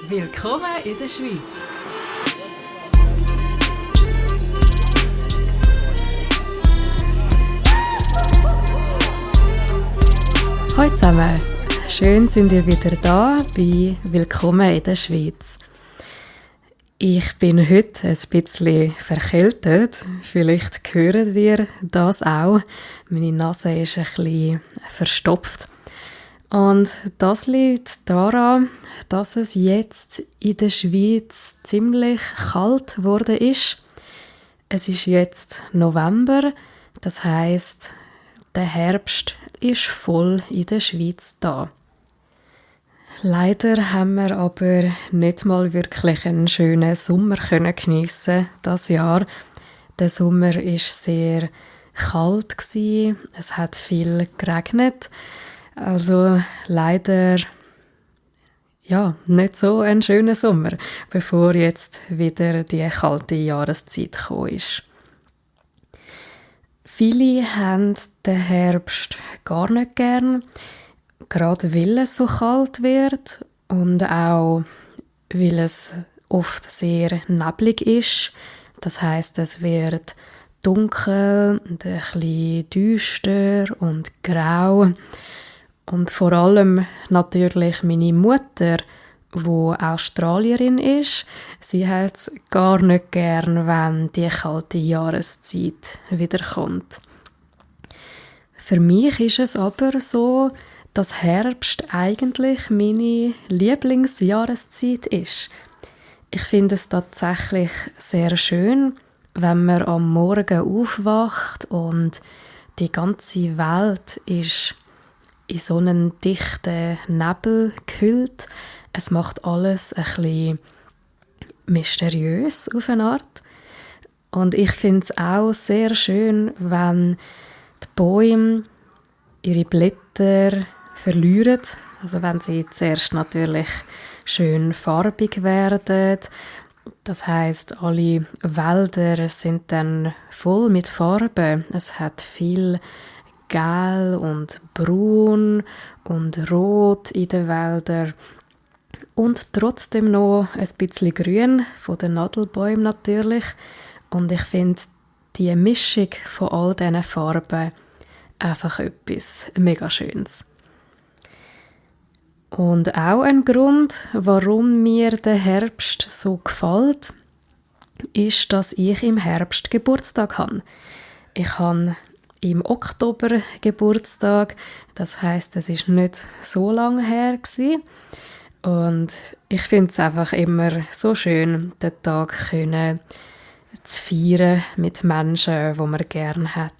Willkommen in der Schweiz. Hallo zusammen, schön sind ihr wieder da bei Willkommen in der Schweiz. Ich bin heute ein bisschen verkältet, vielleicht hört ihr das auch. Meine Nase ist ein bisschen verstopft. Und das liegt daran, dass es jetzt in der Schweiz ziemlich kalt geworden ist. Es ist jetzt November, das heisst, der Herbst ist voll in der Schweiz da. Leider haben wir aber nicht mal wirklich einen schönen Sommer geniessen das Jahr. Der Sommer ist sehr kalt gsi, es hat viel geregnet. Also leider nicht so ein schöner Sommer, bevor jetzt wieder die kalte Jahreszeit gekommen ist. Viele haben den Herbst gar nicht gern, gerade weil es so kalt wird und auch weil es oft sehr neblig ist. Das heisst, es wird dunkel, ein bisschen düster und grau. Und vor allem natürlich meine Mutter, die Australierin ist, sie hat es gar nicht gern, wenn die kalte Jahreszeit wiederkommt. Für mich ist es aber so, dass Herbst eigentlich meine Lieblingsjahreszeit ist. Ich finde es tatsächlich sehr schön, wenn man am Morgen aufwacht und die ganze Welt ist in so einen dichten Nebel gehüllt. Es macht alles ein bisschen mysteriös auf eine Art. Und ich finde es auch sehr schön, wenn die Bäume ihre Blätter verlieren. Also wenn sie zuerst natürlich schön farbig werden. Das heisst, alle Wälder sind dann voll mit Farben. Es hat viel Gelb und Braun und Rot in den Wäldern und trotzdem noch ein bisschen Grün von den Nadelbäumen natürlich. Und ich finde die Mischung von all diesen Farben einfach etwas mega Schönes. Und auch ein Grund, warum mir der Herbst so gefällt, ist, dass ich im Herbst Geburtstag habe. Ich habe im Oktober Geburtstag, das heisst, es ist nicht so lange her gewesen. Und ich finde es einfach immer so schön, den Tag zu feiern mit Menschen, die man gerne hat.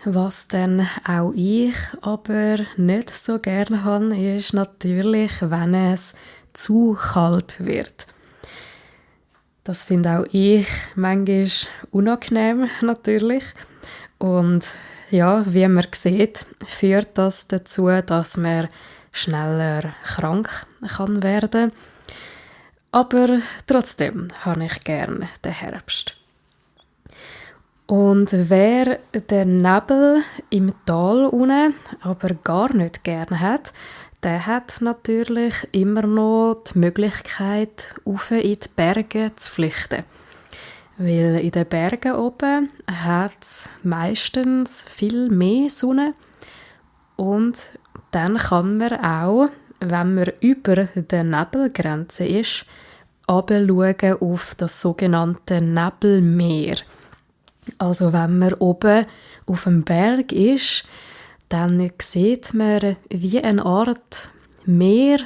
Was dann auch ich aber nicht so gerne habe, ist natürlich, wenn es zu kalt wird. Das finde auch ich manchmal unangenehm natürlich. Und ja, wie man sieht, führt das dazu, dass man schneller krank kann werden. Aber trotzdem habe ich gerne den Herbst. Und wer den Nebel im Tal unten aber gar nicht gerne hat, der hat natürlich immer noch die Möglichkeit, rauf in die Berge zu flüchten. Weil in den Bergen oben hat es meistens viel mehr Sonne. Und dann kann man auch, wenn man über der Nebelgrenze ist, runterschauen auf das sogenannte Nebelmeer. Also wenn man oben auf dem Berg ist, dann sieht man wie eine Art Meer,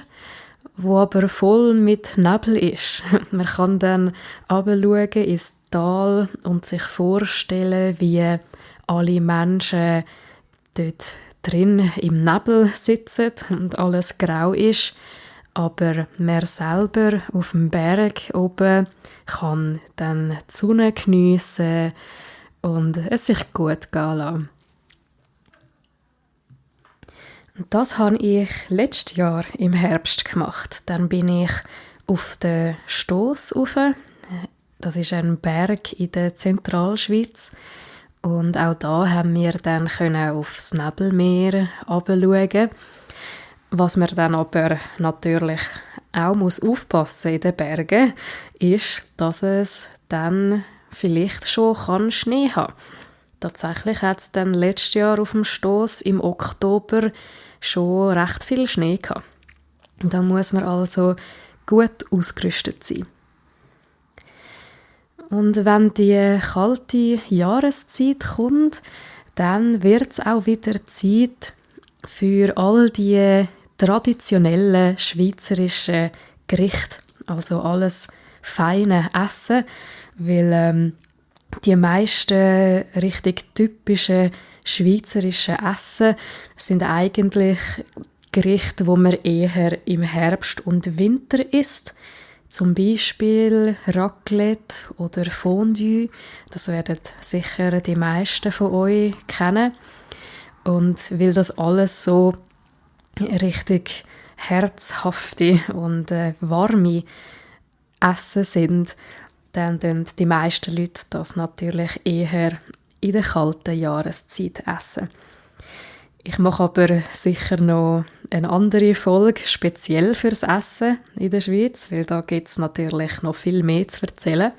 wo aber voll mit Nebel ist. Man kann dann runterschauen ins Tal und sich vorstellen, wie alle Menschen dort drin im Nebel sitzen und alles grau ist. Aber man selber auf dem Berg oben kann dann die Sonne geniessen und es sich gut gehen lassen. Das habe ich letztes Jahr im Herbst gemacht. Dann bin ich auf den Stoss rauf. Das ist ein Berg in der Zentralschweiz. Und auch da haben wir dann aufs Nebelmeer hinabschauen. Was wir dann aber natürlich auch muss aufpassen in den Bergen, ist, dass es dann vielleicht schon Schnee haben kann. Tatsächlich hat es dann letztes Jahr auf dem Stoss im Oktober schon recht viel Schnee gehabt. Da muss man also gut ausgerüstet sein. Und wenn die kalte Jahreszeit kommt, dann wird es auch wieder Zeit für all die traditionellen schweizerischen Gerichte, also alles feine Essen, weil die meisten richtig typischen schweizerischen Essen sind eigentlich Gerichte, die man eher im Herbst und Winter isst. Zum Beispiel Raclette oder Fondue. Das werden sicher die meisten von euch kennen. Und weil das alles so richtig herzhafte und warme Essen sind, dann tun die meisten Leute das natürlich eher in der kalten Jahreszeit essen. Ich mache aber sicher noch eine andere Folge speziell fürs Essen in der Schweiz, weil da gibt es natürlich noch viel mehr zu erzählen.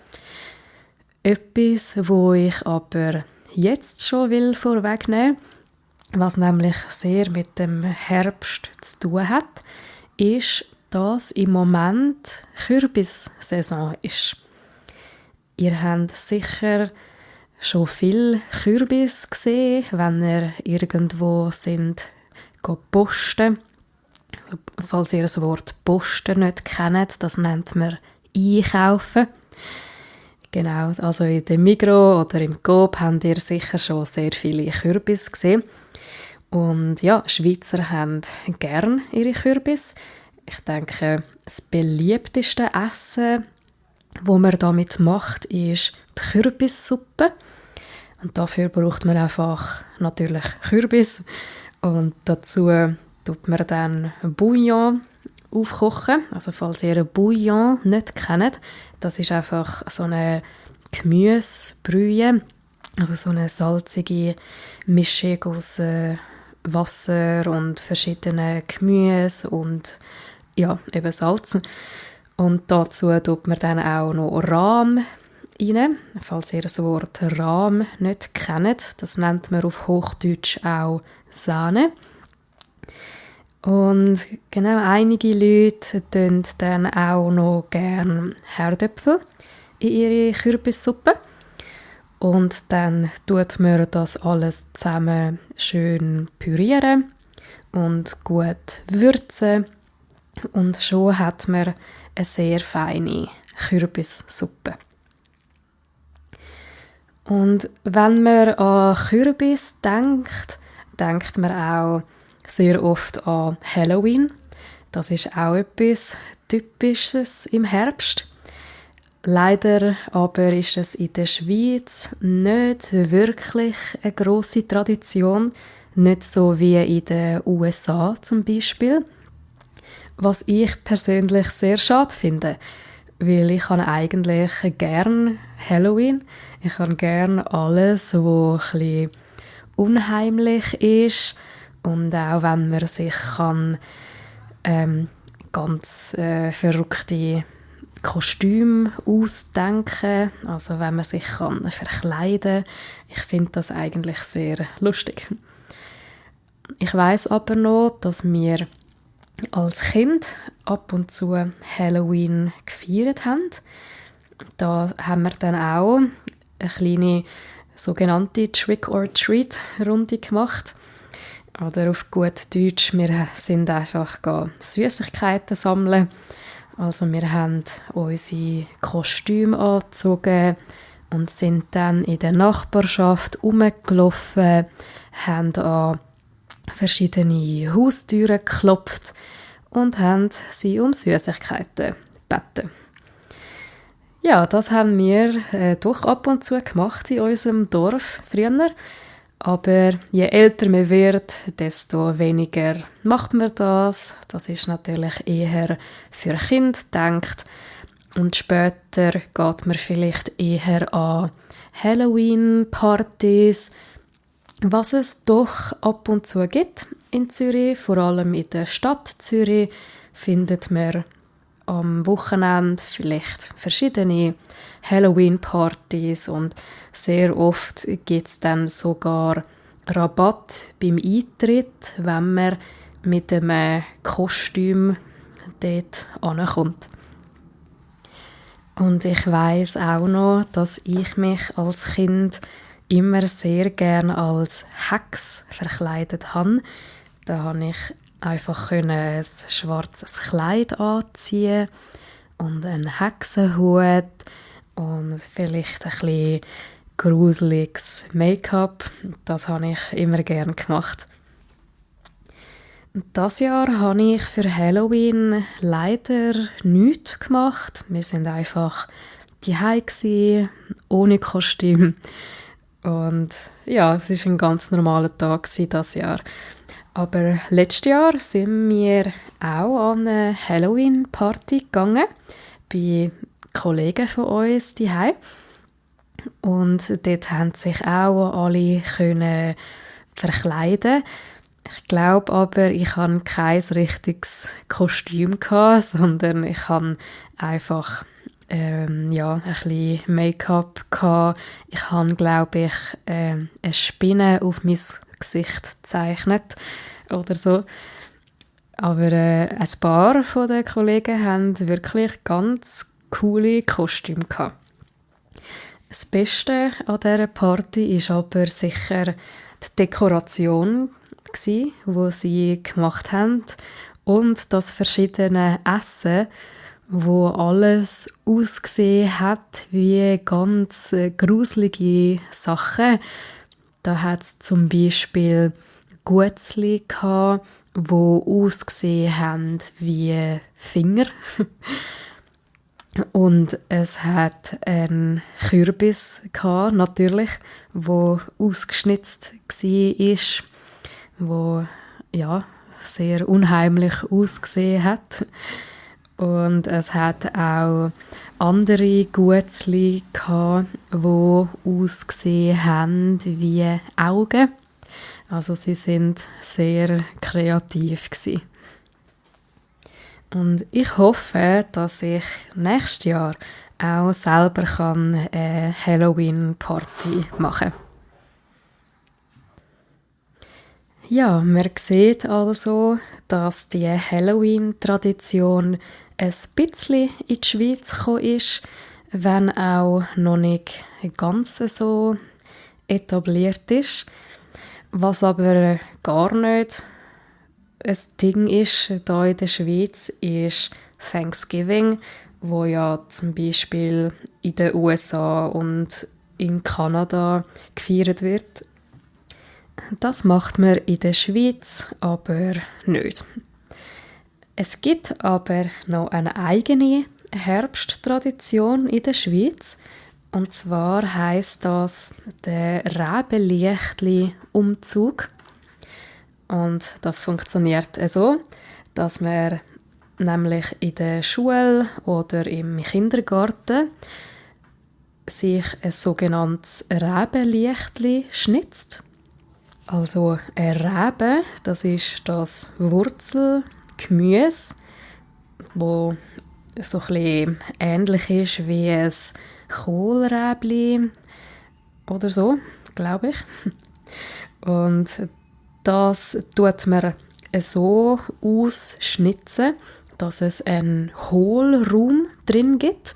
Etwas, wo ich aber jetzt schon vorwegnehmen will, was nämlich sehr mit dem Herbst zu tun hat, ist, dass im Moment Kürbissaison ist. Ihr habt sicher schon viel Kürbis gesehen, wenn ihr irgendwo sind, posten. Falls ihr das Wort posten nicht kennt, das nennt man einkaufen. Genau, also in dem Migros oder im Coop habt ihr sicher schon sehr viele Kürbis gesehen. Und ja, Schweizer haben gern ihre Kürbis. Ich denke, das beliebteste Essen, was man damit macht, ist die Kürbissuppe. Und dafür braucht man einfach natürlich Kürbis. Und dazu tut man dann Bouillon aufkochen. Also falls ihr Bouillon nicht kennt, das ist einfach so eine Gemüsebrühe, also so eine salzige Mischung aus Wasser und verschiedenen Gemüse und ja, eben Salz. Und dazu tut man dann auch noch Rahm rein. Falls ihr das Wort Rahm nicht kennt, das nennt man auf Hochdeutsch auch Sahne. Und genau, einige Leute tun dann auch noch gerne Herdöpfel in ihre Kürbissuppe. Und dann tut man das alles zusammen schön pürieren und gut würzen. Und schon hat man eine sehr feine Kürbissuppe. Und wenn man an Kürbis denkt, denkt man auch sehr oft an Halloween. Das ist auch etwas Typisches im Herbst. Leider aber ist es in der Schweiz nicht wirklich eine grosse Tradition, nicht so wie in den USA zum Beispiel. Was ich persönlich sehr schade finde, weil ich habe eigentlich gern Halloween. Ich habe gern alles, was ein bisschen unheimlich ist und auch wenn man sich ganz verrückte Kostüme ausdenken, also wenn man sich verkleiden kann. Ich finde das eigentlich sehr lustig. Ich weiß aber noch, dass wir als Kind ab und zu Halloween gefeiert haben. Da haben wir dann auch eine kleine sogenannte Trick-or-Treat-Runde gemacht. Oder auf gut Deutsch, wir sind einfach Süßigkeiten sammeln. Also wir haben unsere Kostüme angezogen und sind dann in der Nachbarschaft rumgelaufen, haben an verschiedene Haustüren geklopft und haben sie um Süßigkeiten gebeten. Ja, das haben wir doch ab und zu gemacht in unserem Dorf früher. Aber je älter man wird, desto weniger macht man das. Das ist natürlich eher für Kinder gedacht. Und später geht man vielleicht eher an Halloween-Partys, was es doch ab und zu gibt in Zürich. Vor allem in der Stadt Zürich findet man am Wochenende vielleicht verschiedene Halloween-Partys und sehr oft gibt es dann sogar Rabatt beim Eintritt, wenn man mit einem Kostüm dort ankommt. Und ich weiss auch noch, dass ich mich als Kind immer sehr gerne als Hex verkleidet habe. Da konnte ich einfach ein schwarzes Kleid anziehen und einen Hexenhut und vielleicht ein bisschen gruseliges Make-up. Das habe ich immer gerne gemacht. Dieses Jahr habe ich für Halloween leider nichts gemacht. Wir waren einfach zuhause gsi, ohne Kostüm. Und ja, es war ein ganz normaler Tag dieses Jahr. Aber letztes Jahr sind wir auch an eine Halloween-Party gegangen, bei Kollegen von uns zuhause. Und dort haben sich auch alle können verkleiden. Ich glaube aber, ich hatte kein richtiges Kostüm, sondern ich hatte einfach ein bisschen Make-up. Ich habe, glaube ich, eine Spinne auf mein Gesicht gezeichnet oder so. Aber ein paar von den Kollegen haben wirklich ganz coole Kostüme gehabt. Das Beste an dieser Party ist aber sicher die Dekoration, die sie gemacht haben, und das verschiedene Essen, wo alles ausgesehen hat wie ganz gruselige Sachen. Da hat es zum Beispiel Guetzli gehabt, die ausgesehen haben wie Finger. Und es hat einen Kürbis gehabt, natürlich, wo ausgeschnitzt war, wo ja sehr unheimlich ausgesehen hat. Und es hat auch andere Guetzli gehabt, die ausgesehen haben wie Augen. Also sie sind sehr kreativ gewesen. Und ich hoffe, dass ich nächstes Jahr auch selber eine Halloween-Party machen kann. Ja, man sieht also, dass die Halloween-Tradition ein bisschen in die Schweiz gekommen ist, wenn auch noch nicht ganz so etabliert ist. Was aber gar nicht ein Ding ist hier in der Schweiz, ist Thanksgiving, wo ja zum Beispiel in den USA und in Kanada gefeiert wird. Das macht man in der Schweiz aber nicht. Es gibt aber noch eine eigene Herbsttradition in der Schweiz. Und zwar heisst das der Räbelichtli-Umzug. Und das funktioniert so, dass man nämlich in der Schule oder im Kindergarten sich ein sogenanntes Räbelichtli schnitzt. Also ein Rebe, das ist das Wurzelgemüse, wo so ein bisschen ähnlich ist wie ein Kohlräbli oder so, glaube ich. Und das tut man so ausschnitzen, dass es einen Hohlraum drin gibt.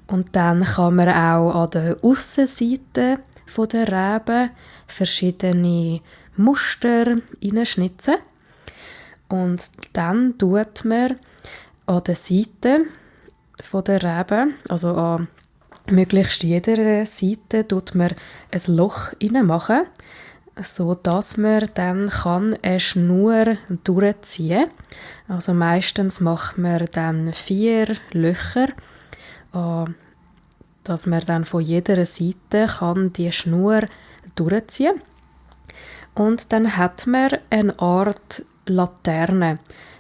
Und dann kann man auch an der Aussenseite der Rebe verschiedene Muster hineinschnitzen. Und dann tut man an der Seite der Rebe, also an möglichst jeder Seite, tut man ein Loch hineinmachen, sodass man dann eine Schnur durchziehen kann. Also meistens macht man dann 4 Löcher, dass man dann von jeder Seite die Schnur durchziehen kann. Und dann hat man eine Art Laterne.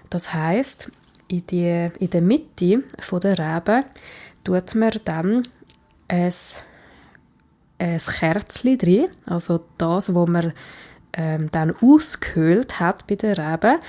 Das heisst, in der Mitte der Rebe tut man dann ein Kerzchen drin, also das, was man dann ausgehöhlt hat bei der Rebe,